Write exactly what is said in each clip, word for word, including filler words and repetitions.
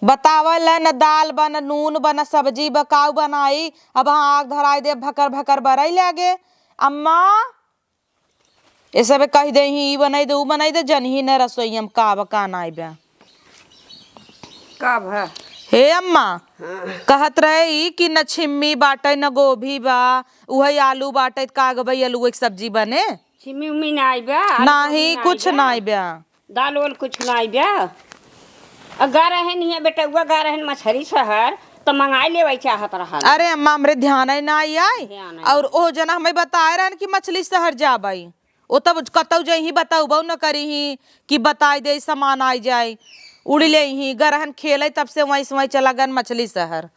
बतावल न दाल बा, न नून बा, न सब्जी बा, काऊ बनाई? अब हाँ आग धराई दे, भकर भकर बरई लागे। अम्मा, ए सबे कहि देइहीं, ई बनाई दे, ऊ बनाई दे, जनही न रसोइया में का बा, का नाई बा। का भा? हे अम्मा, हाँ। कहत रहे ई कि न छिम्मी बाटइ, न गोभी बा, उहइ आलू बाटइ, त का गबइ आलू एक सब्जी बने? छिम्मी उम्मी नाई बा, आलू नाही, गोभी नाई कुछ बा। नाई बा। दाल ओल कुछ नाई बा। अ, गा रहेन हियाँ बेटउआ, गा रहेन मछरी शहर, त मंगाई लेवइ चाहत रहन। अरे अम्मा, हमरे ध्यान ही नाई आइ। ध्यान ही। और ओ जना हमइ बताए रहन कि मछली शहर जाबइ। ओ तब कतउ जइहीं बतउबउ न करिहीं कि बताइ देइ सामान आइ जाइ। उड़ि लेइहीं, गा रहेन खेलइ तब से वहीं से वहीं चला गन मछली शहर।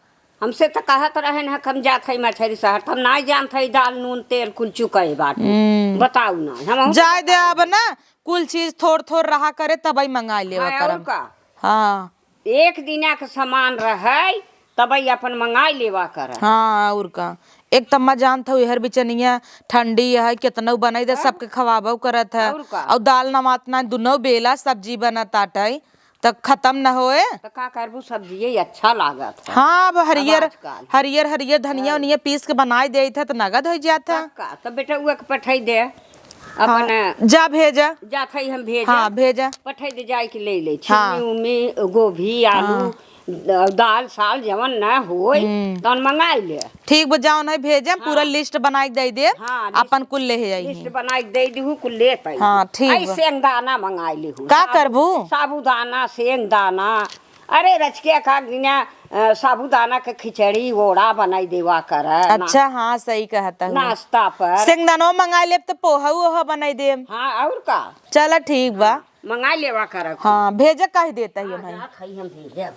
हमसे त कहत रहेन ह कि हम जात हई मछरी शहर, त हम नाई जानत हई दाल नून तेल कुल चुकइ बाटे। हम्म। बताउ ना, हमहूँ त जाए दे बताइ अब देती। ना, कुल चीज थोर थोर रहा करे, तबइ मंगाइ लेवा हाँ, और करम। का? हाँ। एक दिना के सामान रहइ, तबइ अपन मंगाइ लेवा करम। हाँ, और का। एक त अम्मा जानत हउ, एहर बिचनिया ठंडी है, केतनउ बनाइ दे, हाँ। सबके खवाबउ करत है। और का। और दाल नमात ना, दुनउ बेला सब्जी बनत आटइ, त खतम न होए। त का करबू, सब्जिये अच्छा लागत है। हाँ, अब अब हरियर, आजकल। हरियर, हरियर धनिया हाँ। उनिया पीस के बनाइ देइत है, त नगद होइ जात है। तब का, तब बेटउआ के पठइ दे। हाँ, अपन जा भेजा। जात हई हम भेजा। हाँ, भेजा। पठइ दे जाए के ले ले। हाँ। छिम्मी उम्मी, गोभी, आलू, हाँ। द-, दाल साल जवन न होई, हम्म। तवन मंगाई ले। ठीक बा, जवन है भेजा, हाँ। पूरा list बनाइ के दइ देब, हाँ, list, अपन कुल लेहे आइहीं। List बनाइ के दइ दिहू, कुल लेत आई। हाँ, ठीक आई बा। सेंगदाना मंगाइ लिहू। का साबु-, करबू? साबुदाना, सेंगदाना, अरे रचकिया का दिना, अ, साबूदाना के खिचड़ी ओड़ा बनाई देवा कर ना। अच्छा, हाँ, सही कहत हऊ। नाश्ता पर। सेंगदानो मंगाई लेब त पोहा ओहा बनाई देब। हाँ, और का? चला ठीक बा। हाँ, मंगाई लेवा कर। हाँ, भेजे कहि देत ही हाँ, उन्हें। जा खाई हम भेजब।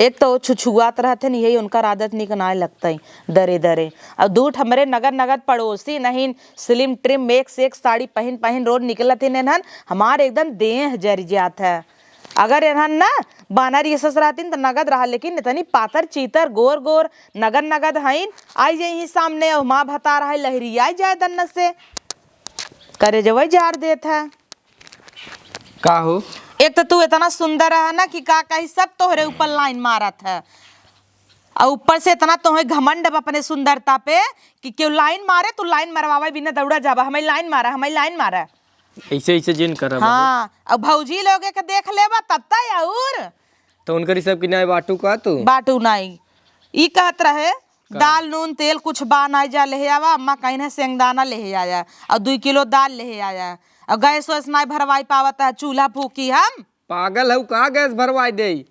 एक तो छुछुआत रहत है, यही उनकर आदत निक नाय लगत है, दरे दरे। और दूठ हमरे नगद नगद पड़ोसी नहीं, slim trim एक से एक साड़ी पहिन पहिन रोज निकलत ही नेनहन, हमार एकदम देह जरि जात है। अगर एनहन ना बानर ये सस रहतीन त नगद रहा, लेकिन इतनी पातर चीतर गोर गोर नगद नगद हईन, आई जइहीं सामने अउ माँ भतार है लहरियाई जाए दन्नत से, करेजवै जार देत है। का हो? एक त तू इतना सुंदर रहा ना कि का कही, सब तोहरे ऊपर line मारत है। अउ ऊपर से इतना तोहे घमंड अब अपने सुंदरता पे कि केहू line मारे, तू line मरवावे बिना दौड़ा जाबा, "हमें line मारा, हमें line मारा।" ऐसे, ऐसे जिन करब। हाँ, अब भौजी लोगे के देख लेबा तब तय अउर। तो उनकर ई सब की नाई बाटू का तू? बाटू नाई। ई कहत रहे, का? "दाल, नून, तेल कुछ बा नाई, जा लेहे आवा।" अम्मा कहिन है, "सेंगदाना लेहे आया, अउ दुई किलो दाल लेहे आया, अउ गैस वैस नाई भरवाई पावत है, चूल्हा फूकी हम।" पागल हऊ का, गैस भरवाई देई?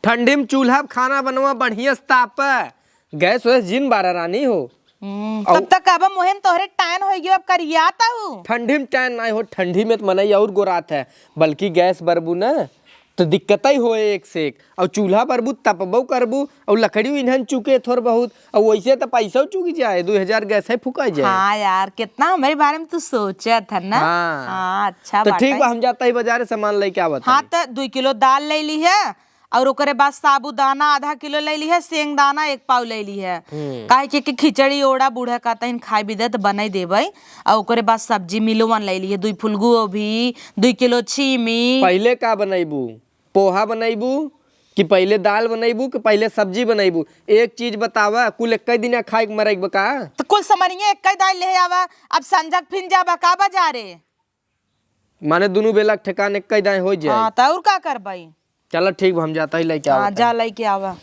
ठंडी में चूल्हा पे खाना बनवा बढ़िया से ताप। गैस वैस जिन बारा रानी हो। हम्म, अउ तब तक अब मोहन तोहरे टैन होइ गयो, अब करियात हऊ। ठंडी में टैन नाई हो, ठंडी में त मनई अउर गोरात है, बल्कि गैस बरबू न त दिक्कतई होए एक से एक। अउ चूल्हा बरबू तपबउ करबू, अउ लकड़ी इन्हन चुके थोर बहुत, अउ वैसे त पैसउ चुकि जाए, दुइ हजार गैस है फुकाई जाए। हाँ यार, कितना हमरे बारे में तू सोचत है ना। हाँ। हाँ, अच्छा तो बात ठीक है। बा, हम जात ही बाजारे सामान लइके आवत हाँ, हई। त दुइ किलो दाल लइ लिहे, अउर ओकरे बाद साबूदाना आधा किलो लइ लिहे, सेंगदाना एक पाव लइ लिहे। हम्म। काहे कि, कि खिचड़ी ओड़ा बूढ़ा का तहिन खाए बिदे त बनइ देबइ। अउर ओकरे बाद सब्जी मिलवन लइ लिहे, दुइ फूल गोभी, दुइ किलो छीमी। पहिले का बनइबू? पोहा बनइबू कि पहिले दाल बनइबू कि पहिले सब्जी बनइबू? एक चीज बतावा, कुल एक्कै दिना खाइक मरइक बा का? त कुल समनिया एक्कै दाई लेहे आवा, अब संझक फिन जाबा का बाजारे? माने दुनू बेला के ठेकान एक्कै दाई होइ जाए। हाँ, त अउर का करबइ? चला ठीक बा, हम जात ही लइके हाँ, आवत जा हई। लइके आवा।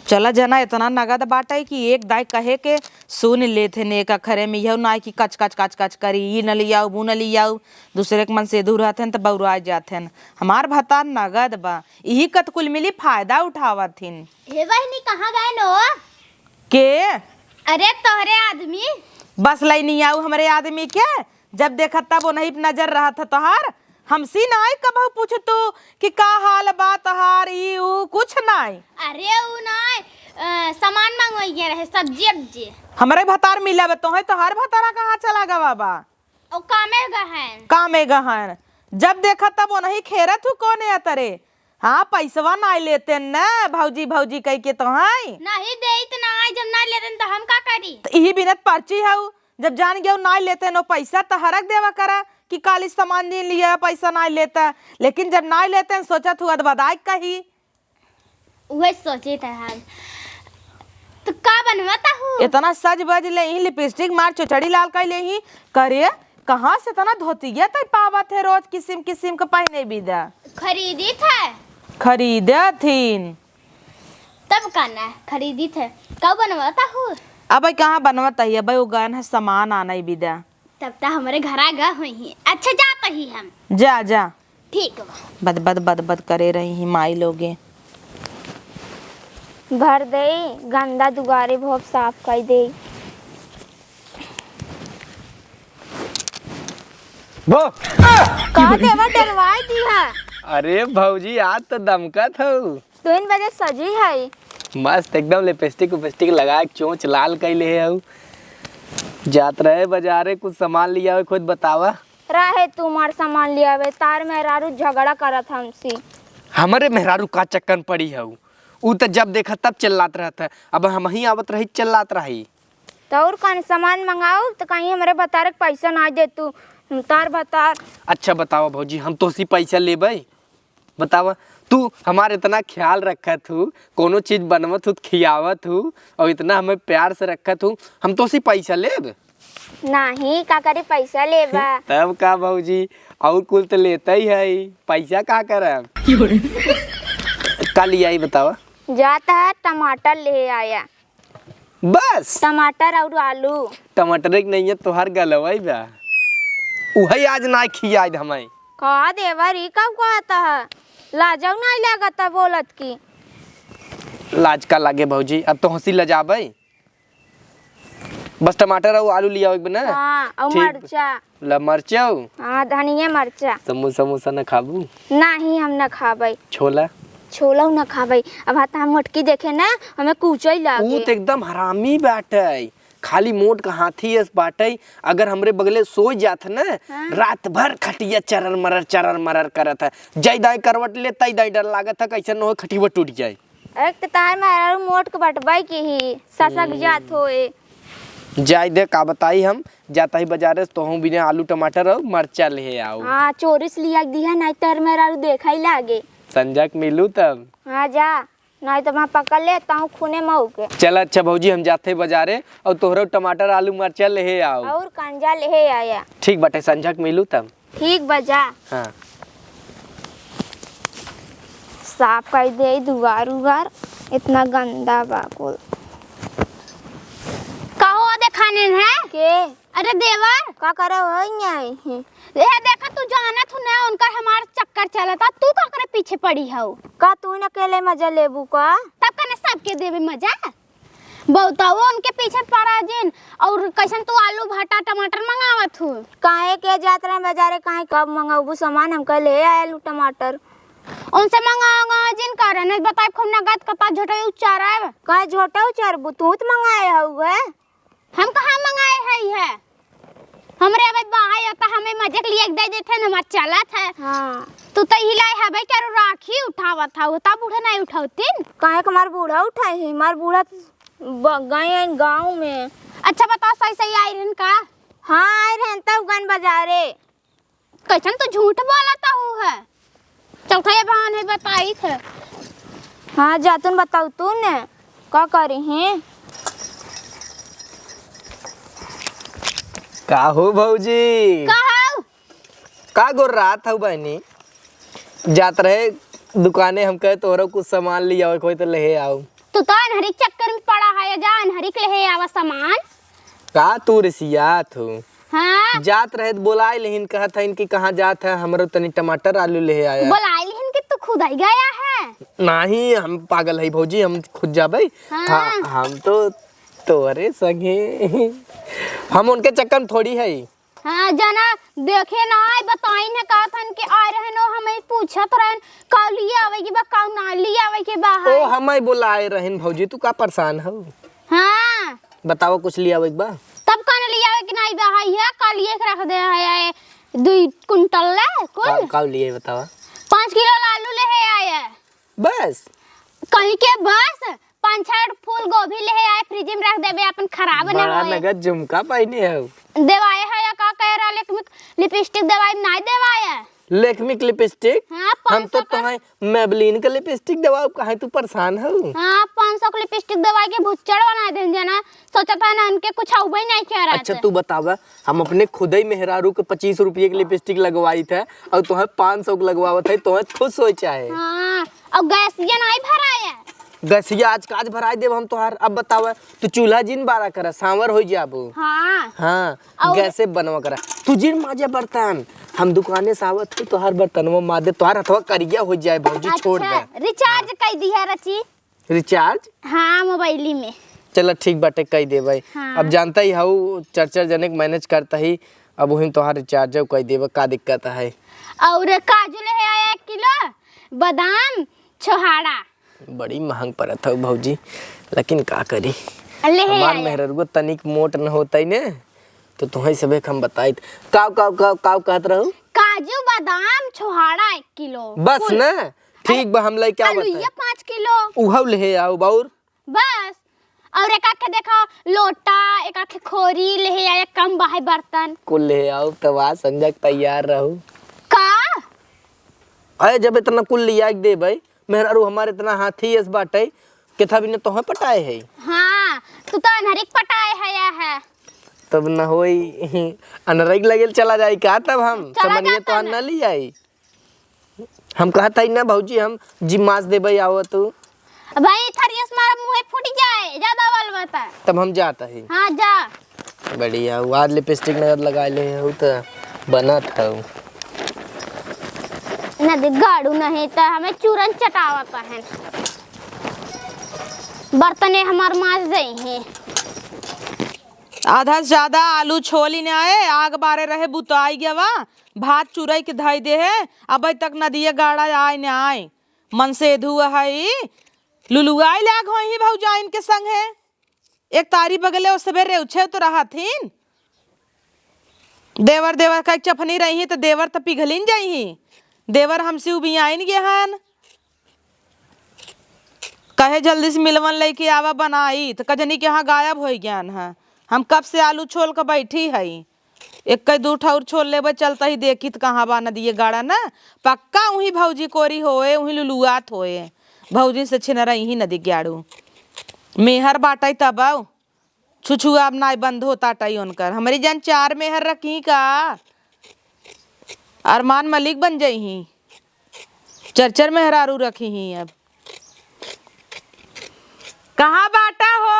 चला जना, इतना नगद बाटइ कि एक दाई कहे के सुन लेत हन, एक अखरे में इहउ नाई कि कच, कच, कच, कच करी, ई न लियाऊ, ऊ न लियाऊ, दूसरे के मन से दूर रहत हन त बउराइ जात हन। हमार भतार नगद बा, इही कत कुल मिली फायदा उठावत हिन। हे बहिनी, कहाँ गए नो? के? अरे तोहरे आदमी। बस लइनी आऊ हमरे आदमी के, जब देखत तब ओनही पे नजर रहत है तोहार। हमसी नाई कबहू पूछतू कि का हाल बा तोहार, ई ऊ कुछ नाई। अरे ऊ नाई, अ, सामान मंगवाइए रहे, सब्जी अब्जी। हमरे भतार मिला बा, तोहे तोहार भतारा कहाँ चला गवा बा? ओ कामे गहन। कामे गहन। जब देखत तब ओनही खेरत हूँ कोने अतरे। हाँ, पैसवा नाई लेते न, भौजी, भौजी कहि के तो हैं। नहीं देई त नाई, जब नाई लेते न त हम का करी? त इही बिनत पर्ची हऊ, जब जान गयो नाई लेते न पैसा त हरक देवा करा कि काली सामान नहीं लिया, पैसा नाहीं लेता, लेकिन जब नाहीं लेते हैं, सोचत हूँ अदबदाई कही। उहे सोचित है हम। तो का बनवत हू? इतना सज बज लेही, लिपस्टिक मार, चुचड़ी लाल कइ लेही। करे, कहाँ से इतना धोतिया तइ पावत है रोज किसिम किसिम के पहिने बिदा? खरीदित है। खरीदत हीन। तब का ना खरीदित है, का बनवत हू? अबइ कहाँ बनवत ही, अबइ उ गएन है सामान आनइ बिदा। तब त हमरे घरा ग होइहीं। अच्छा, जात ही हम। जा, जा। ठीक बा। बद, बद, बद, बद करे रही ही माई लोगे। भर देई, गंदा दुआरे भोप साफ कइ देई। वो! का देवा डरवाई दिहा? अरे भौजी, आज त दमकत हऊ। तीन बजे सजी है। मस्त एकदम लिपस्टिक उपिस्टिक लगा के चोंच लाल कइ लेहे हऊ। जात रहे बजारे कुछ सामान लियावे, खुद बतावा। रहे तू मार सामान लियावे, तार मेहरारू झगड़ा करत हमसे। हमरे मेहरारू का चक्कर में पड़ी हऊ? ऊ त जब देखा तब चिल्लात रहत है। अब हमहीं आवत रही चिल्लात रही। त और कौन सामान मंगाऊ त कहीं हमरे भतार के पैसा नाहीं दे तू। तार भतार। अच्छा बतावा भौजी, हम तोहसे पैसा लेबे? बतावा, तू हमार इतना ख्याल रखत हू, कोनो चीज बनवत हू, खियावत हू, और इतना हमें प्यार से रखत हू, हम तोसे पैसा लेब? नाहीं, का करी पैसा लेबा? तब का भौजी, और कुल तो लेते ही है, पैसा का करब? का लियाई बतावा? जात है टमाटर ले आया। बस? टमाटर और आलू। टमाटर एक नहीं है, तोहार गलवाई बा। उहइ आज नाहीं खियाइद हमइ। का देवर, ई कब कहत ह? लाजउ नाहीं लागत ह बोलत की। लाज का लागे भौजी, अब तोहसे लजाबइ। बस टमाटर और आलू लियावे के बा ना? हाँ, और ठीक। मरचा। ला मरचौ? हाँ, धनिया मरचा। समोसा, समोसा न खाबू? नाहीं, हम न खाबै। छोला? छोलौ न खाबै। अब हाँ, त हम मोटकी देखे ना, हमें कूचै लागे। ऊ त एकदम हरामी बाटै, खाली मोट का हाथी अस बाटै। अगर हमरे बगले सोइ जात ना, हाँ। रात भर खटिया चरर मरर, चरर मरर करत है। जै दाईं करवट ले, तै दाईं डर लागत है, कैसे न हो खटिया टूट जाए। एक त तार मेहरारू मोट के बटबै की ही, ससक हम्म। जात होए। जाए दे, का बताई हम, जात ही बजारे से तोहूँ बिने आलू टमाटर और मरचा लेहे आउ। हाँ, चोरी से लिया दिहा, नाहीं तार मेहरारू देखै लागे। संझा के मिलू तब। हाँ, जा, नाहीं त वहाँ पकड़ ले, ताहूँ खूने मऊ के। चल अच्छा भौजी, हम जात ही बजारे और तोहरो टमाटर आलू मरचा लेहे आउ। और कंजा लेहे आया। ठीक बाटे, संझा के मिलू तब। ठीक बा, जा। हाँ। साफ कइ दे दुआर उआर, इतना गंदा बा कुल। कहो दे खाने है? के? अरे देवर। का करे हो यहाँ? ये देखा, तू जानत हूँ ना, उनकर हमार चक्कर चलता, तू का करे पीछे पड़ी हो? का तू न अकेले मजा लेबू का? तब कने सबके देबे मजा। बहुतौ उनके पीछे पड़ा जिन, और कैसन तू आलू, भाटा, टमाटर मंगावत हूँ? काहे के जात रहे बाजारे, काहे कब मंगाबू सामान, हम कह ले आए आलू, टमाटर। उनसे मंगावा जिन, कारण है बताए खूब नगद कता झोटे उचारब। काहे झोटे उचारबू, तू तो मंगाए हऊ है। हम कहाँ मंगाए हई है? हमरे अबे बाहर होता, हमें मजे के लिए एक दे देते हैं, हमार चलत है। हाँ। तू तो हिलाए हबे, क्या राखी उठावत था, वो तब बूढ़ा नहीं उठावतीन। काहे के हमार बूढ़ा उठाए है, हमार बूढ़ा ब-, गए हैं गाँव में। अच्छा बताओ, सही सही आए रहन का? हाँ, आए रहन तब गन बाजारे। कैसन तू झूठ बोलत हऊ है? चौथा ये बहान है, बताई थे। हाँ, जातुन बताऊ तू ने, का करी हैं? का हो भौजी? का हऊ? का गोर रात हऊ बहनी? जात रहे दुकाने, हम कहे तोहरा कुछ सामान लियावे के होई तो लेहे आऊ। तू तो अनहरी के चक्कर में पड़ा है, जा अनहरी के लेहे आवा सामान। का तू रिसियात हो? हाँ। जात रहे त बोलाए लेहिन, कहत हइन कि कहाँ जात है, हमरो तनी टमाटर आलू लेहे आया। बोलाए लेहिन कि तू खुद ही गया है? नाहीं, हम पागल है भौजी, हम खुद जाबै। हाँ। हाँ, हम तो तोरे संगे। हम उनके चक्कर में थोड़ी है। हाँ, जना देखे ना आए, बताइन है, कहत हन कि आए रहन, ओ हमें पूछत रहन, का लिए आवे के बा, का ना लिए आवे के बा है। ओ, हमें बोलाए रहन भौजी, तू का परेशान हो? हाँ। बतावा, कुछ लियावे के बा? तब का न लियावे के नाई बा, हाय, ये का लिए के रख दे है, ये दुई कुंटल ले, कुल? का, का लिए बतावा? पाँच किलो आलू लेहे आए। बस? कहीं के बस? पाँच छह फूल गोभी लेहे आए, फ्रिज में रख देबे, अपन खराब न बड़ा होए। नगद झुमका पहने हो। देवाए है या का, कहे रहा, लेकिन लिपस्टिक देवाई, नाहीं देवाए। लेकमी के लिपस्टिक? हाँ, हम तो पाँच सौ का। तोहे मेबलिन के लिपस्टिक देवाउब, काहे तू परेशान हऊ? हाँ, पाँच सौ के लिपस्टिक देवाई के भुच्चड़ बनाइ देन जना। सोचत है ना, उनके कुछ अउबे नाहीं किया रहत अच्छा, है। तू बतावा, हम अपने खुदई मेहरारू के पच्चीस रुपये के लिपस्टिक लगवाइत है अउर तोहे पाँच सौ के लगवावत है, तोहे खुश होइ चाहे। हाँ, अउर गैसिया नाहीं भराए है। गैसिया आज काज भराइ देब हम तोहार। अब बतावा, तू चूल्हा जिन बारा करा, सांवर होइ जाबू। हाँ। हाँ, अउर गैसे बनवा करा। तू जिन माजे बर्तन, हम दुकाने से आवत है, तोहार बर्तनवा माजे, तोहार हथवा करिया होइ जाए, भौजी, छोड़ अच्छा, दे। रिचार्ज कइ दिहा रची। रिचार्ज? हाँ, मोबाइली में। चला, ठीक बाटे, कइ देबइ। हाँ। अब जानता ही हऊ, चार चार जने के मैनेज करता ही, अब उहिन तोहार रिचार्ज कइ देबइ, का दिक्कत है? अउर काजू लेहे आया एक किलो, बादाम, छोहाड़ा। बड़ी महंग परत हऊ भौजी, लेकिन का करी? लेहे हमार आया। मेहररुआ तनिक मोट न होतइ ने, तो तोहई सभे के हम बताइत। काव, काव, काव, काव कहत रहू? काजू, बादाम, छोहाड़ा एक किलो। बस कुल। न? ठीक बा, हम लइके आवत आलूइया है। पाँच किलो। उहउ लेहे आउब अउर? बस। अउर एक आखे देखा लोटा, एक आखे खोरी लेहे आया, कम बाहे बर्तन। कुल लेहे आउब, तब आज संझा के तैयार रहू। का? अरे, जब इतना कुल लिया के देबइ, मेहरारू हमार इतना हाथी एस बाटइ, केथा बिना तोहे पटाए है। हाँ, तू तो अनहरिक पटाए है, या है। तब न होई, अनहरिक लगेल चला जाई का तब हम? चला समनिया जाता तोहार ना। न लियाई। हम कहत हई ना भौजी, हम जिम्मास देबे, आवा तू। भाई, थरियस मारा मुँहे फूट जाए, ज्यादा बोल बता। तब हम जात हई। हाँ, जा। बढ़िया, उ आज लिपस्टिक नगद लगाए ले हऊ त बनत हऊ। ना दे गाड़ू नहीं त हमें चूरन चटावत है। बर्तने हमार माज दे हैं। आधा से ज्यादा आलू छोली ने आए, आग बारे रहे बुताई गवा, भात चुरई के धई दे है, अबे तक नदिया गाड़ा आए ने आए। मन से धुआ है, लुलुआई लाग होई ही भौजाइन के संग है। एक तारी बगले ओ सबेरे उछे तो रहथिन। देवर, देवर का एक चफनी रही ही तो देवर तो पिघलिन जाई ही। देवर हमसे उबियाइन गे हन। कहे जल्दी से मिलवन लइके आवा बनाई, त कजनी के यहाँ गायब होइ गयान है। हम कब से आलू छोल के बैठी हई। एक कई दू ठौर छोल लेबे, चलता ही देखी त कहाँ बा नदिये गाड़ा न। पक्का उही भौजी कोरी होए, उही लुलुआत होए। भौजी से छिनरा इही नदी ग्याड़ू। मेहर बाटई तब आऊ। छुछुआब नाई बंद होत आटई उनकर। हमरी जान चार मेहर रखी का? अरमान मलिक बन जइहीं। चर चर मेहरारू रखी ही अब। कहाँ बाटा हो?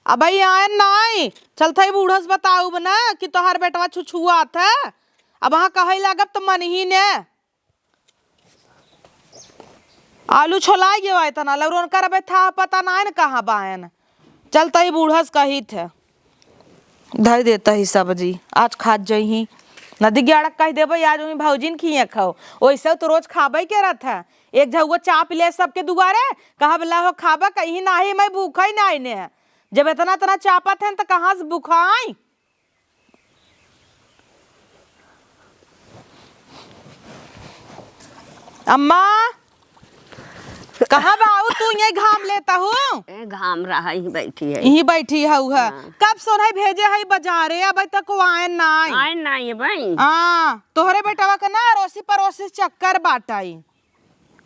अबही आयन नाई। चलत हई बूढ़स बताउब न कि तोहार बेटवा छुछुआत है। अब वहाँ कहइ लागब त मनही ने। आलू छोलाइ गवा इतना, लौरन करबे था, पता नाय न कहाँ बायन। चलत ही बूढ़स कहित है, धइ देत ही सब्जी, आज खात जइहीं। नदी ग्याड़क कहि देबे, आज उहीं भौजिन खिए खाओ। ओइसे तो रोज खाबे के रहत है। एक झउआ चाप ले सबके दुआरे, कहब ला हो खाबा, कहीं नाही, मैं भूखा ही नाही ने। जब इतना इतना चापत हैं त कहाँ से भूखाई? अम्मा, कहाँ बाऊ तू? यहीं घाम लेता हूँ। ए, घाम रहा, यहीं बैठी है। यहीं बैठी हऊ है। हाँ। कब सोनही भेजे है बजारे, अबे तक वो आयन नाई। आयन नाई है भाई। हाँ, तोहरे बेटवा के ना अड़ोसी पड़ोसी चक्कर बाटाई।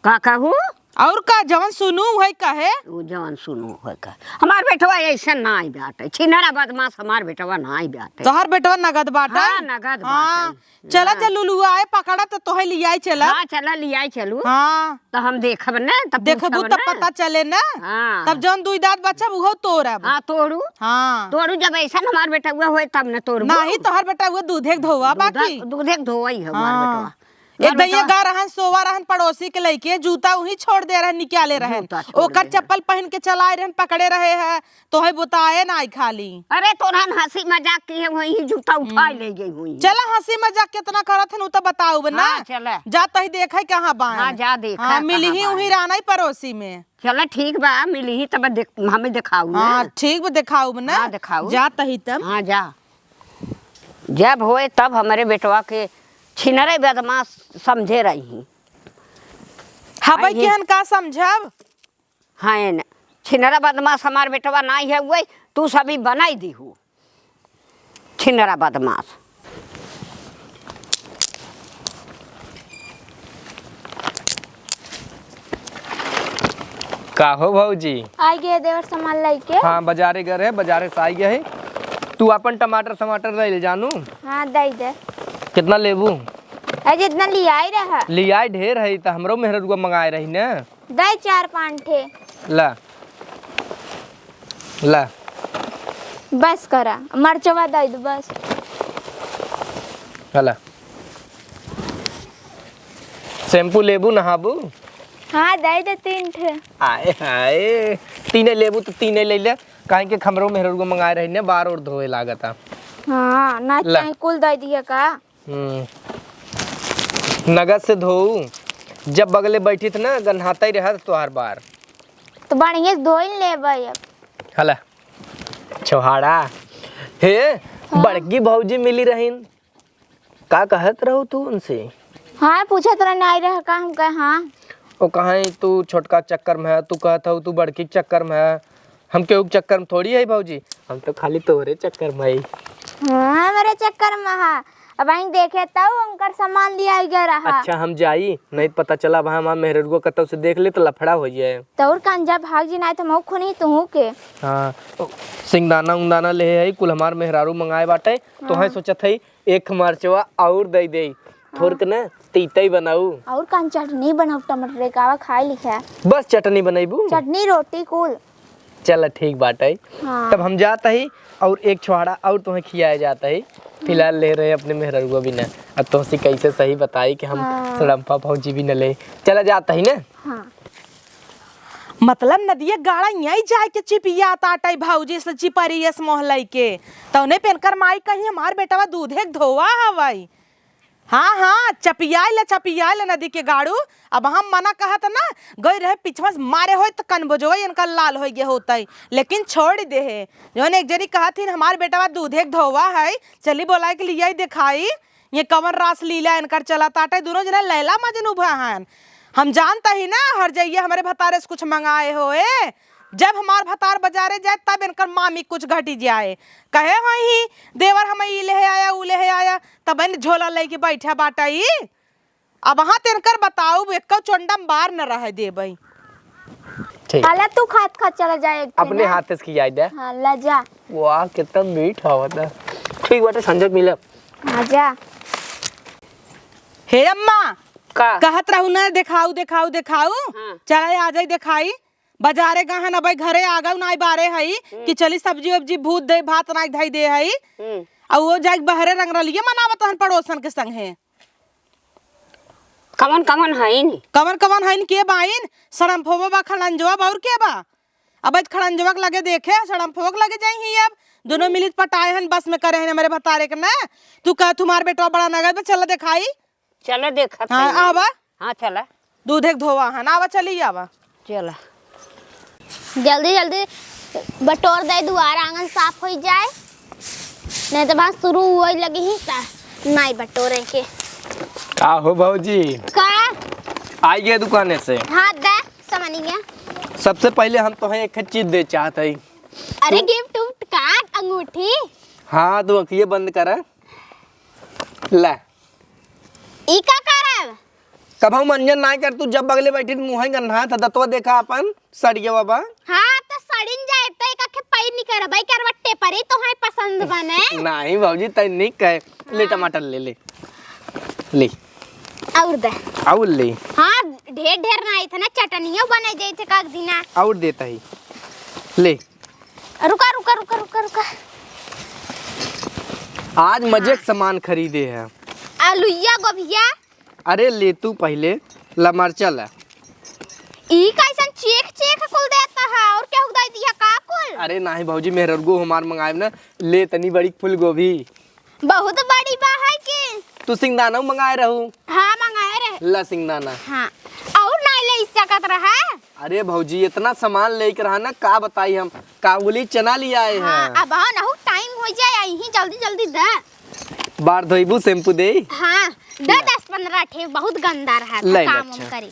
का कहू? और का, जवन सुनू है कहे? उ जवन सुनू है कहे। हमार बेटवा ऐसा नाई बाटे, छिनरा बदमाश हमार बेटवा नाई बाटे। तोहार बेटवा नगद बाटे? हाँ, नगद हाँ। बाटे। चला हाँ। जे लुलुआ आए पकड़ा त तोहे लियाई चला। हाँ, चला लियाई चलू। हाँ। त हम देखब न, तब देखबू पूछब तब न। पता चले न। हाँ। तब जौन दुई दांत बचब उहो तोड़ब। हाँ, तोड़ू। हाँ। तोड़ू, जब ऐसा हमार बेटवा होए तब न तोड़बू। नाही, तोहार बेटवा दूधे के धोआ दूधे, बाकी। दूधे के धोआ ही है हमार हाँ। बेटवा। एक हमार दइया बेटवा गा रहन, सोवा रहन पड़ोसी के लइके, जूता उहीं छोड़ दे रहन, निकाले रहन। जूता छोड़ ओकर दे रहन। चप्पल पहिन के चलाए रहन, पकड़े रहे है, तोहे बताए नाई खाली। अरे, तोरहन हँसी मजाक किहे हुई, जूता उठाए हम्म। ले गई हुई। चला, हँसी मजाक केतना करत हन, उ त बताउब ना। हाँ, चला। जा तही देखे कहाँ बायन। हाँ, जा देखा हाँ, कहाँ मिली ही बायन। उहीं रानई पड़ोसी में। चला, ठीक बा, मिली ही तब देख, हमें देखाऊ ना। हाँ, ठीक बा, देखाउब ना। हाँ, देखाऊ। जा तही तब। हाँ, जा। जब होए तब हमरे बेटवा के छिनरे बदमाश समझे रही। हबे आई केहन का समझब? हाँ, न। छिनरा बदमाश हमार बेटवा नाई है, उहे तू सभी बनाई दीहू। छिनरा बदमाश। का हो भौजी? आइ गए देवर सामान लइके। हाँ, बजारे गए रहे, बजारे से आइ गए है। तू आपन टमाटर समाटर ले ले जानू। हाँ, दइ दे। कितना लेबू? अरे, जितना लियाई रहा। लियाई ढेर है, त हमरो मेहररुआ मंगाए रही न। दे चार पाँच ठे। ला। ला। बस करा, मरचवा दे दो बस। हला। शैम्पू लेबू, नहाबू? हाँ, दे दे तीन ठे। आए हाय, तीने लेबू त तीने ले ले, काहे के हमरो मेहररुआ मंगाए रही ने, बार और धोए लागता। हाँ, ना ला। चाहे कुल दे दिए का? हम्म। नगद से धोऊ, जब बगले बैठी त ना, गन्हाता ही रहत तोहार बार। तो बढ़िया से धोई लेबै अब। हला, छोहाड़ा। हे, हाँ। बड़की भौजी मिली रहीन, का कहत रहू तू उनसे? हाँ, पूछत रहन, आई रह का, हम कहे, हाँ। ओ कहाँ तू छोटका चक्कर में है, तू कहत हऊ तू बड़की चक्कर में है, हम केहू के चक्कर में थोड़ी है भौजी, हम तो खाली तोहरे चक्कर में है। हाँ, हमरे चक्कर में है। अब आई देखे तऊ उनकर सामान लियाई गए रहा। अच्छा, हम जाई, नहीं त पता चला अब हमार मेहररुआ कतौ से देख ले त लफड़ा हो जाए। तौर कांजा भाग जी, नाहीं त मऊ खुनी तुहू के। हाँ, ओ, सिंगदाना उंगदाना ले आई, कुल हमार मेहरारू मंगाए बाटे, तोहे हाँ। सोचत हई एक मरचवा और दे दे, हाँ। थोरक न तीतई बनाऊ। और कान चटनी बनाऊ टमाटर के, आवा खाए लिखे। बस चटनी बनैबू? चटनी रोटी कुल। चल ठीक बाटे। हाँ। तब हम जात ही और एक छोहाड़ा और तोहे खियाए जात ही। फिलहाल ले रहे अपने मेहररुआ बिना। अब तोहसे कैसे सही बताई कि हम हाँ। सड़म्फा भौजी बिना ले। चला जात ही ना। हाँ। मतलब नदिया गाड़ा यहीं जाए के चिपिया ताटई भौजी से चिपरियस मोह लइके। तौने पे इनकर माई कहीं हमार बेटवा दूधे के धोवा हवई। हाँ, हाँ, चपियाइल, चपियाइल नदी के गाड़ू। अब हम मना कहत ना, गई रहे पिछवा से मारे होई त कनबोजवा इनका लाल होई गे होतई, लेकिन छोड़ दे है। जौन एक जनी कहत हिन, "हमार बेटवा दूधे के धोवा है, चली बोलाए के लियाई देखाई, ये कवन रास लीला इनकर चला ताटे, दुनो जना लैला मजनू भा हन।" हम जानता ही ना, हर जइया हमरे भतारे से कुछ मंगाए होए। जब हमार भतार बजारे जाए, तब इनकर मामी कुछ घटी जाए। कहे होई ही, "देवर हम ई लेहे आया, ऊ लेहे आया," तब इन झोला लेके बैठा बाटा ई। अब हाँ तेनकर बताऊ, एक्को चोंडम बार न रहे देबई। ठीक। हाले तू खात खात चला जाए एक अपने ना। हाथ से खियाई दे। हाँ, ला जा। वाह, कितना मीठ हवा था। ठीक बाटे, संजय मिलब। हाँ, जा। हे अम्मा, का? कहत रहू ना, देखाऊ, देखाऊ, देखाऊ। हाँ। चला आ जाई देखाई। बजारे गहन अबे घरे आ गऊ नाई बारे हई हम्म। कि चली सब्जी वब्जी भूत दे, भात नाई धई दे हई। हम्म। अउ वो जाइके बहरे रंगरलिया मनावत हन पड़ोसन के संगे। कवन कवन हईन? कवन कवन हईन के बाइन? सड़म्फोबा बा, खड़ंजवा बा, और के बा? अब आज खड़ंजवा के लगे देखे, सड़म्फोबा के लगे जाई ही अब। दुनो मिलित पटाए हन, बस में करे हन हमरे भतारे के ना। तू कह तुम्हार बेटवा बड़ा नगद बा, चल देखाई। चलो देखत हाँ, हई। आवा। हाँ, चला। दूधे के धोवा है ना, आवा, चली आवा। चला। जल्दी, जल्दी बटोर दे, दुआर आंगन साफ होई जाए, नहीं तो बात शुरू होई लगी ही ता, नाई बटोरे के। का हो भौजी? का? आई गए दुकाने से? हाँ, दे, सामानिया। सबसे पहले हम तोहे एक चीज दे चाहत हई। अरे, तू गिफ्ट उफ्ट का? अंगूठी? हाँ, तू अखिए बंद कर। ला। ई का करब? कबहू मंजन नाय कर, तू जब बगले बैठी मुँह गन्हा था, दतवा देखा अपन, सड़िया बाबा। हाँ, तो सड़िन जाए, तो एक आखे पाई नहीं करब, भाई करवट्टे पर ही तो है पसंद बने। नहीं भौजी, तै नहीं कहे। ले हाँ। टमाटर ले, ले। ले। और दे। और ले। हाँ, ढेर ढेर ना आई थे ना, चटनियो बने जाई थे काक दिना। और देता ही। ले। रुका, रुका, रुका, रुका, रुका। आज मजे के सामान खरीदे हैं। आलुइया, गोभिया। अरे ले तू पहले, ला मरचा ला। ई कैसन चेख चेख कुल देता है, और केहू दे दिया का कुल? अरे नाही भौजी, मेहररुओ हमार मंगाएब ना, ले तनी बड़ी फूल गोभी। बहुत बड़ी बा है कि? तू सिंगदाना मंगाए रहू। हाँ, मंगाए रहे। ला सिंगदाना। हाँ, और नाही ले सकत रहा। अरे भौजी, इतना सामान लेके रहा ना, का बताई हम, काबुली चना ले आए हाँ, हैं। अब आओ ना, टाइम हो जाए, यहीं जल्दी जल्दी दे। बार धोइबू, शैम्पू दे? हाँ, दे दस पन्द्रह ठे, बहुत गंदा रहा था ले, काम अच्छा। करी।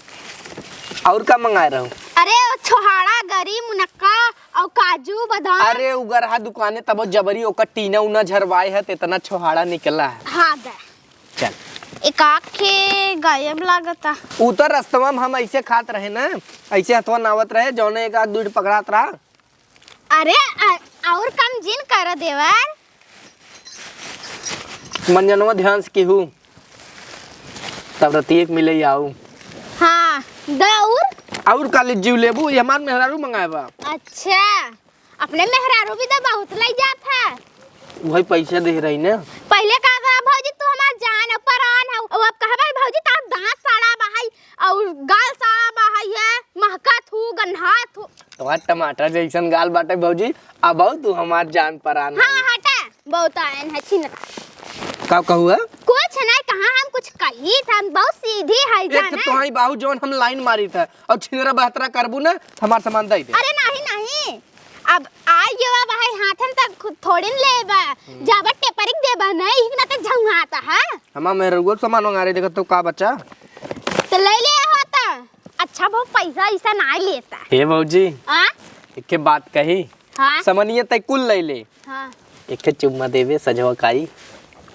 और का मंगाए रहू? अरे, वो छोहाड़ा, गरी, मुनक्का, अउ काजू, बादाम। अरे, उ गरहा दुकाने तब जबरी ओकर टीना उना झरवाए है, त इतना छोहाड़ा निकला है। हाँ, दे। चल। एक आँख के गायब लागता। उ तो रस्तवा में हम ऐसे खात रहे ना, ऐसे हथवा नावत रहे, जौने एक आध दूध पकड़ात रहा। अरे, अ-, और कम जिन कर देवर। मंजनवा ध्यान से केहू, तब रतिये के मिले आऊ। हाँ, द और? और का ले जीव लेबू, ये हमार मेहरारू मंगाए बा। अच्छा, अपने मेहरारू भी तो बहुत लई जात है। वही पैसा दे रही ना। पहले का कहा भौजी तू हमार जान और परान है, अब कहा भौजी तार दांत सड़ा बा है और गाल सड़ा बा है, महकत हूँ, गन्हात हूँ। तोहार टमाटर जैसन गाल बाटे भौजी, अब तू हमार जान परान हाँ, है। हटा, बहुत आयन है छिनरा। का कहू है? कुछ नहीं कहा, हम कुछ कही था, हम बहुत सीधी है एक जाना। तो तोहाई बाहू जौन हम लाइन मारी था, और छिनरा बहतरा करबू ना, हमार सामान दे दे। अरे नहीं, नहीं, अब आई गवा भाई हाथन तक खुद थोड़ी न लेबा, हम्म। जाबा टेपरिक देबा नहीं, इतना तो झंगाता है। हमार मेहरुआ सामान मंगा रहे, देखत तो का बच्चा? तो ले ले होता। अच्छा, वो पैसा ऐसा ना लेता। हे भौजी, आ? एक बात कही, हाँ? समनिया तय कुल ले ले। हाँ। एक चुम्मा देवे सजवा काई।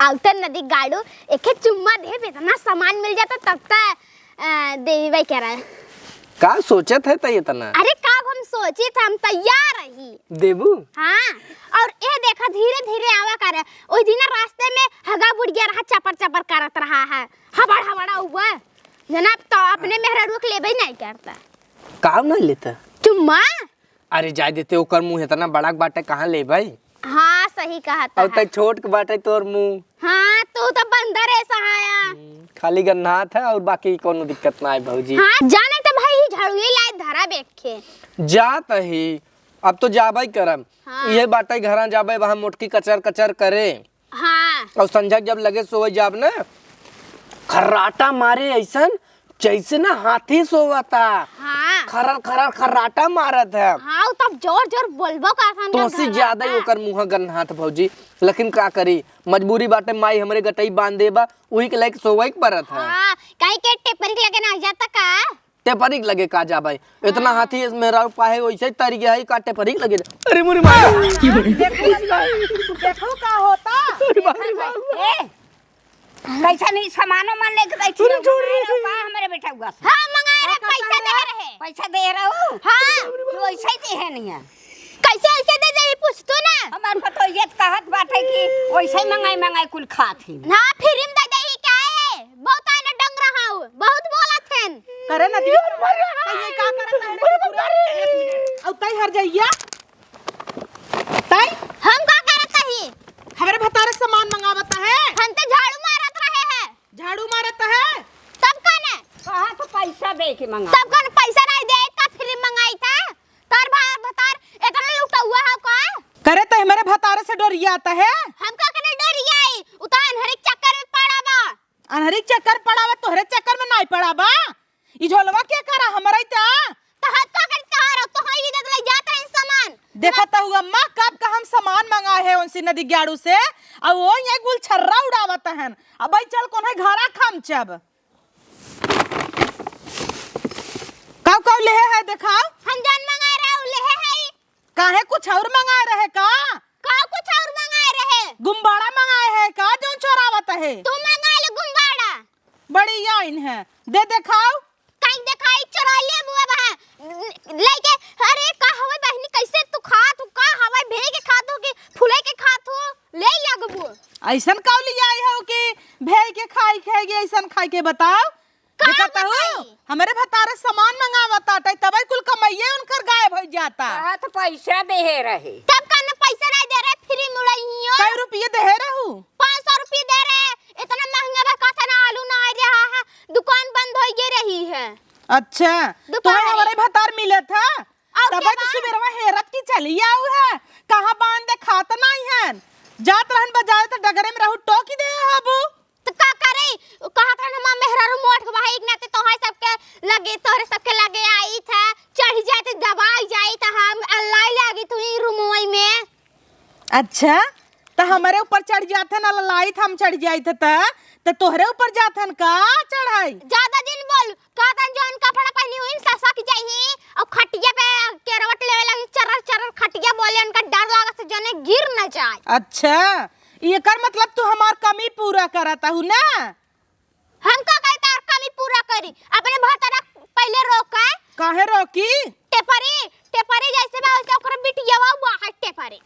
आउतर नदी गाड़ू, एक चुम्मा देवे, इतना सामान मिल जाता तब तक, अ, देवे कह रहा है। का सोचत है तय इतना? अरे का हम सोचित, हम तैयार रही। देबू? हाँ, और ए देखा धीरे धीरे आवा करे। ओई दिन रास्ते में हगा बुढ़िया रहा, चपर चपर करत रहा है, हबड़ हबड़ हुआ। जना तो अपने मेहरारू के लेबे नहीं करता। काम नहीं लेता? चुम्मा? अरे जाए देते, ओकर मुंह इतना बड़ा बाटे, कहाँ लेबे? हाँ, सही कहा और था। तय छोट के बाटे तोर मुंह। हाँ, तू तो बंदर है सहाया। हम्म, खाली गन्नात है और बाकी कोनो दिक्कत ना है भौजी। हाँ, जाने तो भाई झाड़ू ही लाए धरा बेखे। जात ही, अब तो जाबे करम। हाँ। ये बाटे घरा जाबे, वहाँ मोटकी कचर कचर करे। हाँ। और संझा के जब लगे सोवे जाब ना, खर्राटा मारे ऐसन, जैसे ना हाथी सोवता। हाँ। खर्र खर्र खर्राटा मारत है। हाँ, उ तब जोर जोर बोलबो का सन तोसी ज्यादा ही ओकर मुँह गन्हात भौजी, लेकिन का करी, मजबूरी बाटे, माई हमरे गटई बांध देबा, उही के लायक सोवे के परत है। हाँ, काहे के टेपरी के लगे ना जाता का? टेपरी के लगे का जाबे? इतना हाँ। हाथी इस मेहरारू पाहे, वैसे ही तरी गया है, का टेपरी के लगे जा-, अरे मोरी माई। देखो, देखो का होता। अरे बाप रे बाप। ए, कैसा नहीं सामानो मान लेके बैठी अरे रहो, छोड़ रे। का हमरे बेटउआ से? हाँ, मंगाए रहे, का पैसा दे रहे। पैसा दे रहो? हाँ। तो वैसे ही दे है नहीं है। कैसे ऐसे दे दे, ई पूछ तू ना। हमार पतोहिया तो कहत बाटे कि वैसे ही मंगाई मंगाई कुल खात ही। ना, फ्री में दे दे, ई क्या है? बहुत आने डंग रहा हूँ, बहुत बोलत हन। करे नदिया, तैं ये का करत है रे कुकुरा? एक मिनट। औ तैं हर जइया। तैं? हम का करत हई? हमरे भतारे सामान मंगावत है। हम तो झाड़ू मारत रहे हैं। झाड़ू मारत है? तब का ने? कहा तो पैसा दे के मंगा। तब का ने पैसा नहीं दे, का फ्री मंगाई था? तार भा-, भतार इतना लुटौआ है का? करे तो हमरे भतारे से डरियात है। हम का करे डरियाई? उ तो अनहरी के चक्कर में पड़ा बा। अनहरी के चक्कर पड़ा बा, तोहरे चक्कर में नाई पड़ा बा। ई झोलवा के करा हमरे त? तो हाथ का करे तोहार, तो हाई इधर ले जात रहे सामान। देखत हऊ अम्मा, कब का हम सामान मंगाए है उनसे नदी ग्याड़ू से, और वो ये गुलछर्रा उड़ावत हन। अब भाई चल कोन्हे घरा खमचब। काऊ काऊ लेहे है देखाओ। हम जौन मंगाए रहे उ लेहे है। काहे कुछ और मंगाए रहे का? का कुछ और मंगाए रहे? गुब्बारा मंगाए है का जौन चोरावत है? तू मंगाए ले गुब्बारा। बड़ी आइन है। दे देखाओ। काई देखाई चोराइए बुआ बा। लेके, अरे का हवे बहिनी कैसे तू खात हो? का हवे भेड़ के खात हो कि फुले के खात हो? ले लगबू। ऐसन का ले आई हो कि भेड़ के खाई खाएगी ऐसन खाई के बताओ? का देखत हऊ, बताई? हमरे भतारे सामान मंगावत आटे, तबे कुल कमइये उनकर गायब होइ जाता। कहा तो पैसा देहे रहे। तब का न पैसा नहीं दे रहे, फ्री मुड़इयो। कै रुपये देहे रहू? पाँच सौ रुपये दे रहे। इतना महंगा बा, कहता ना आलू ना आ रहा है, दुकान बंद होइ गे रही है। अच्छा, दुकान तोहे है। हमरे भतार मिले था? और तबे क्या तो बा? सुबेरवा हेरत की चली आऊ है, कहाँ बांध दे खात नहीं है। जात रहन बजाए तो डगरे में रहू टोकी दे हबू। तो का करे? उ कहत रहन हमार मेहरारू मोट के भाई, एक नाते तोहरे सबके लगे, तोहरे सबके लगे आई था, चढ़ जाए तो दबाई जाए तो हम अल्लाह लागी तू ही रुमोई में। अच्छा, तो हमरे ऊपर चढ़ जाते ना, ललाई था हम चढ़ जाए थे तो, तो तोहरे ऊपर जाते हैं का चढ़ाई? ज्यादा दिन बोल, कहतन जौन कपड़ा पहनी हुई ससक जाई और खटिया पे केरवट लेवे लगी, चरर चरर अच्छा, एकर मतलब तू हमार कमी पूरा करत हऊ ना? हम का करी तार कमी पूरा करी? अपने भतरा पहिले रोका। काहे रोकी? टेपरी, टेपरी जैसे बा वैसे ओकर बिटियावा हुआ है टेपरी।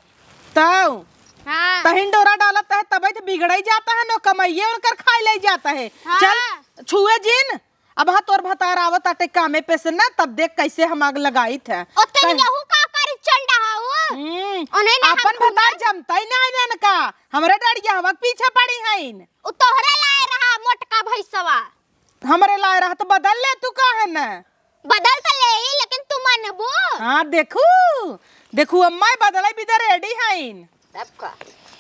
तौ हाँ। तहिन डोरा डालत है तबै तो बिगड़ै जाता है, न कमाइए उनकर खाइ लै जाता है। हाँ। चल छुए जिन। अब हाँ तोर भतार आवत आटे कामे पे से ना, तब देख कैसे हम आग लगाइत है। ओते कह- में यहू का करी चंडा हऊ। हम्म, उन्हें ना हम आपन भतार घूमन- जमता ही ना है इनका। हमरे डरिया हवा के पीछे पड़ी हईन। उ तोहरे लाए रहा मोटका भैंसवा। हमरे लाए रहा तो बदल ले तू काहे न? बदल तो ले ही, लेकिन तू मनबू? हाँ, देखू, देखू अम्मा बदले भी तो रेडी हईन। तब का?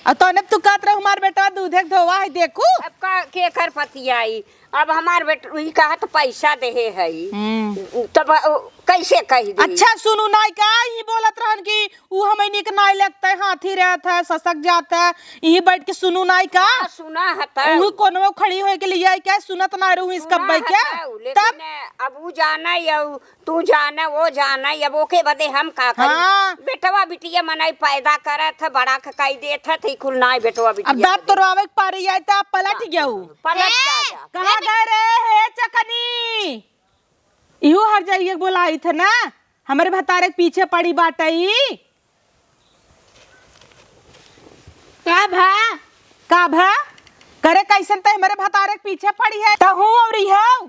अब तने तू कहत रहे हमार बेटा दूधे के धोवा है, देखू। अब का के कर पतियाई? अब हमार बेट ई कहा तो पैसा देहे है। हम्म। तब ओ, कैसे कह दे? अच्छा सुनू नाई का ही बोलत रहन कि उ हमनी के नाई लगते, हाथी रहत है, ससक जात है, यही बैठ के सुनू नाई का? हाँ, सुना है तो। उही कोनो खड़ी होए के लिए आई क्या? सुनत ना रहू इस सुना कब्बे है के? तो, लेकिन तब अब उ जाना या उ तू जाना, वो जाना, अब ओके बदे हम का करी? हाँ। बेटवा बिटिया मनई पैदा करत है, बड़ा क कई देत है, त ई कुल नाई बेटवा बिटिया अब दांत के दे। तोड़वावे के पारी आई त आप पलट गयू। पलट ए, जा, जा। कहाँ गए रे, हे चकनी? इहू हर जाइए बोलाई थे ना, हमरे भतारे के पीछे पड़ी बाटई। का भा? का भा? करे कैसन त हमरे भतारे के पीछे पड़ी है। तहू और इहू?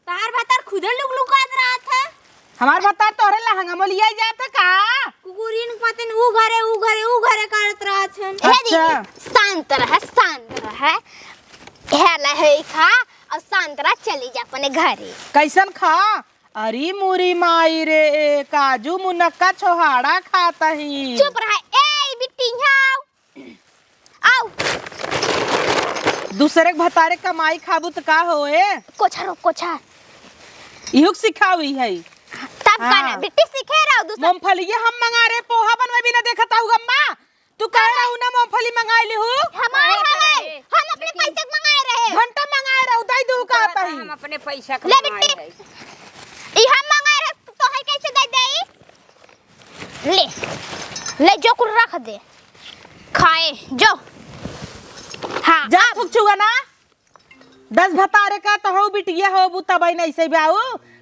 तार भतार खुदे लुक लुकात रहत है। हमार भतार तोहरे लहंगा में लिया जात है का? कुकुरिन पतिन ऊ घरे, ऊ घरे, ऊ घरे करत रहत है। हे अच्छा। दीदी, शांत रह, शांत रह। हे ला, हे खा और शांत रह, चली जा अपने घरे। कैसन खा? अरे मोरी माई रे, काजू मुनक्का छोहाड़ा खात ही। चुप रह, ए बिट्टी, यहाँ आओ। आओ। दूसरे के भतारे कमाई खाबू त का होए? कोछा रो, कोछा। इहू के सिखावी है। तब का ना, हाँ। बिट्टी सीखे रहो दूसरे। मूंगफली ये हम मंगा रहे, पोहा बनवे भी ना देखत हऊ अम्मा। तू कहे रहू ना मूंगफली मंगाई लिहू? हमार हमार हवे। रहे। हम अपने पैसे के मंगाए रहे। घंटा मंगाए रहू, दई दू कहत ही। हम अपने पैसा के ले मंगाए बिट्टी। रहे। ई हम मंगाए रहे, तो है कैसे दे देई? ले, ले जो कुल रख दे, खाए जो। हाँ, जा अब। थुक छुआ ना, दस भतारे का तो हो बिटिया हो, बू तबई नहीं से बाऊ,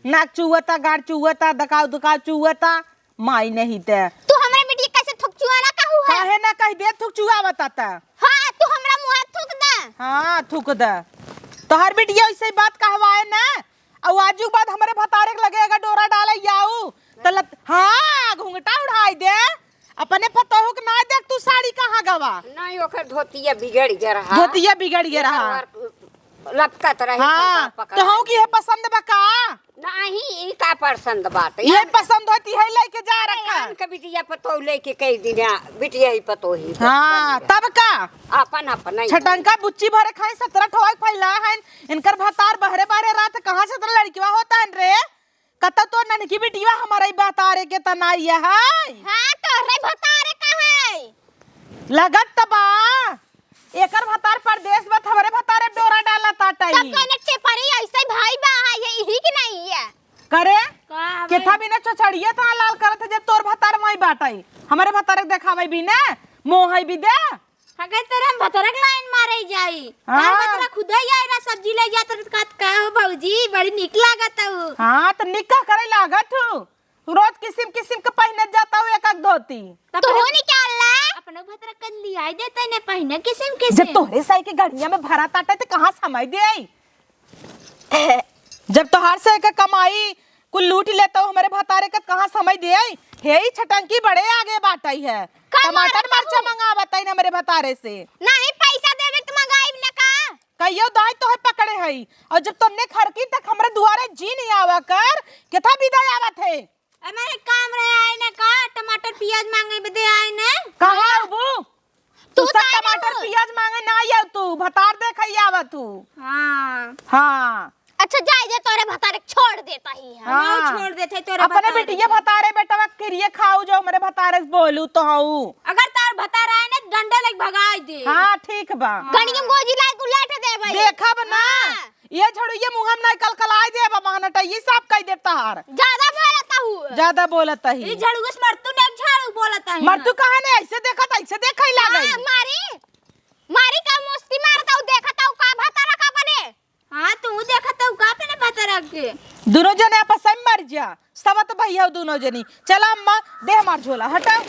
नाक चुअता, गाड़ चुअता, दकाव दकाव चुअता, माई नहीं ते। तू हमरे बिटिया कैसे थुक चुआ ना कहू है? काहे ना कह दे थुक चुआ बताता। हाँ, तू हमरा मुँह थुक दे। हाँ, थुक दे। तोहर बिटिया ऐसे बात कहवाए ना, अउ आजू के बाद हमरे भतारे के लगे अगर डोरा डाले जाऊ, त लत-, हाँ, घुंघटा उड़ाई दे। अपने पतोहू के ना देख तू साड़ी कहाँ गवा। नहीं, ओकर धोतिया बिगड़ गया रहा। धोतिया बिगड़ गया रहा। एकर लपकत रहे, हाँ, पकड़ पकड़। तो हऊ की है पसंद बा का? नहीं, ई का पसंद बात? ये पसंद होती है, लेके जा अरे, रखा। आन के बिटिया पतोह लेके कई दिन आ, बिटिया ही पतोह ही हाँ, बन गया। तब का? अपन, अपन ही। छटंका बुच्ची भरे खाए, सतरह ठोआ फैला है। इनकर भतार बहरे बहरे रात कहाँ से इतना लड़किवा होता है रे? कत तो ननकी बिटिया हमारा ही भतारे के तना ये है। हाँ, तोहरे भतारे का है। लगत त बा। एकर भतार परदेस बा, हमरे भतारे डोरा डाला ताटई। तब तो ने टेपरी ऐसे भाई बा है, ये इही की नहीं है। करे? का बे? केथा बिना चोचड़िया तना लाल करत है, जब तोर भतार माई बाटई। हमरे भतारे के देखावे भी ना, मोह है भी दे। अगर तोरे हम भतरक लाइन मारे जाई। हाँ। तार भतरा खुदे ही आई ना, सब्जी ले जात रहत का, का हो भौजी, बड़ी निक लागत हो। हाँ, तो निक का करे लागत हो? रोज किसिम किसिम के पहिनत जाता हो एक एक धोती। तब तू अपने निकाल ले। अपने भतरा कन लियाई देते ने पहिने किसिम किसिम। जब तोहरे साई के गड़िया में भरा ताटे तो कहाँ समय दे आई? जब तोहार से के कमाई कुल लूट लेता हो, हमरे भतारे का कहाँ समय दे आई? हे ही छटंकी बड़े आगे बाटई है। का टमाटर मारत मरचा हूँ? मंगावत है हमरे भतारे से। नहीं, पैसा देवे तो मंगाई न का? कहियो दाई तोहे पकड़े हई, और जब तोन्ने खरकी तक हमरे दुआरे जी नहीं आवा कर, केथा विदा आवत है? ए, मेरे काम रहे आए ने का, टमाटर पियाज मांगे बदे आए ने। कहाँ हाँ। अबू? तू तू सब दाई टमाटर हो। पियाज मांगे ना आयो तू, भतार देखे आवत तू। हाँ। हाँ। अच्छा जाए जे तोरे भतारे छोड़ देता ही है। हाँ। छोड़ देते तोरे अपने भतारे बिटिया के। भतारे बेटवा किरिए खाऊ जो हमरे भतारे से बोलू तो हऊ। अगर तार भतार आए ना डंडा लेके भगाई दे। हाँ ठीक बा। गणियम गोजी लाए उलट दे भाई। देखब ना। हाँ। ये झड़ू ये मुँह में नहीं कलकलाए दे बा, महनटा ये सब कह दे तहार। ज्यादा बोलता हूँ। ज्यादा बोलत ही। ये झड़ू से मर तू ने झाड़ू बोलत है मर ना। तू कहाँ ने ऐसे देखत, ऐसे देखै लागल? हाँ, मारी, मारी का मुस्की मारत हूँ, देखत हूँ का भतारा का बने। हाँ, तू देखत हूँ का अपने भतारा के? दुनो जने आपस में मर जा, सब तो भैया हो दुनो जनी। चला अम्मा, दे हमार झोला, हटा।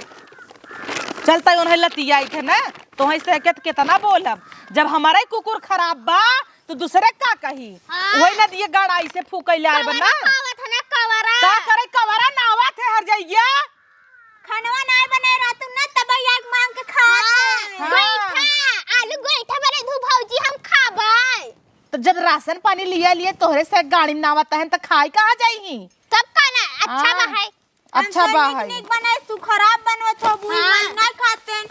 चलता उन्हें लतियाई थे ना, तोहई से के-, केतना बोलब। जब हमारा ही कुकुर खराब बा, तो दूसरे का कही? हाँ। वही ना दिए गड़ाई से फूकैले आए बा कवरा ना। खावत है ना, कवरा। का करे कवरा नावा थे हर जइया? खनवा नाय बनाए रहतू ना, तब आग मांग के खात हाँ, रहे। हाँ। गोईठा, आलू गोईठा बने धू भौजी, हम खाबै। तो जब राशन पानी लिया लिए तोहरे से गाड़ी में नावत हन, तो खाई कहाँ जाई? तब का ना, अच्छा हाँ। बा है। अच्छा बा है। नीक बनाए, तू खराब बनवत हो, बुई हाँ। माई नाय खाते।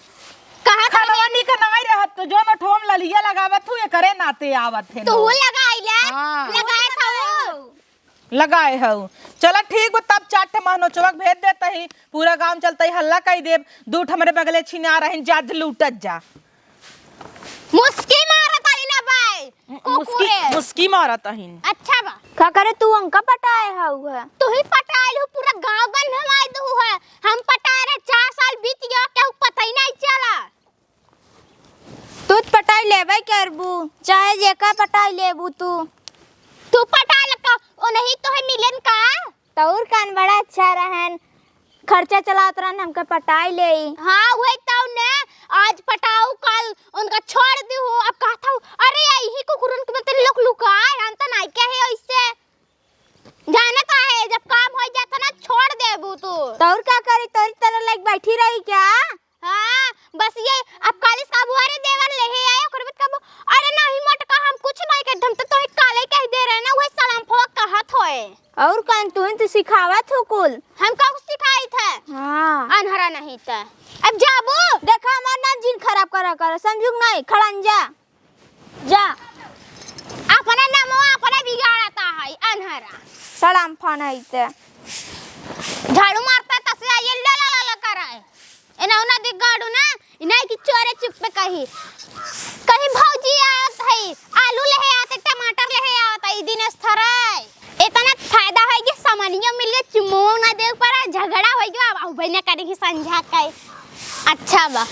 कहाँ खानवा नीक नाय रहत, तो जो नठोम ललिया लगावत हूँ, एकरे नाते आवत है तू लोग। लगाई ले, हाँ। लगाए था वो। लगाए हऊ। चला ठीक बा, तब चार ठे महनोचवा के भेज देत ही, पूरा गांव चलत ही हल्ला कई देब, दू ठे हमरे बगले छिनार हईन, जा लूटत जा। मुस्की मारत आली ना बाई, मु-, मुस्की, कुकुरे। मुस्की मारत हईन। अच्छा बा। का करे तू उनका पटाए हऊ है? तू ही पटाए लू, पूरा गांव बन हमारे दू है। हम पटाए रहे, चार साल बीत गया, केहू पता ही नहीं चला। तू त पटाई लेबे करबू, चाहे जेका पटाई लेबू तू। तू पटाई ले का, ओ नहीं तो है मिलन का? तौर कान बड़ा अच्छा रहन, खर्चा चलावत रहन, हमके पटाई लेई। हाँ, वही तो ने, आज पटाऊ, कल उनका छोड़ दी हो। अब कहत हूँ, अरे यही कुकुरन के मतलब लोग लुकाए, हम तो नहीं कहे ऐसे। जाने का है, जब काम हो जाता ना, छोड़ देबू तू। तौर का करी, तोरी तरह लाइक बैठी रही क्या? हाँ, बस ये अब काली साबुआरे देवर लेहे आए, ओकरे बाद कबो, "अरे नहीं मोटका, हम कुछ नहीं कहत, हम तो तोहे काले कह दे रहे ना, वही सलाम फोक कहत होए।" और कौन तू ही तो सिखावत हो कुल। हम का कुछ सिखाई थे? हाँ। अनहरा नहीं थे। अब जाबू। देखा हमार नाम जिन खराब करा कर, समझू नहीं, खड़ंजा। जा। अपने नमवा अपने बिगाड़ता है, अनहरा। सड़ाम फन है ते। झाड़ू मारता तसे ये ला ला ला ला कर है। एना उना दिख गाड़ू ना, इनाई की चोरे चुप पे कही। कहीं भौजी आवत है, आलू लेहे आवत है, टमाटर लेहे आवत है, ई दिनेश थराय। इतना फायदा है कि सामानियों मिल गए, चुम्मो ना दे पर झगड़ा हो गया, अब भाई ना करेगी संझा का। अच्छा बा।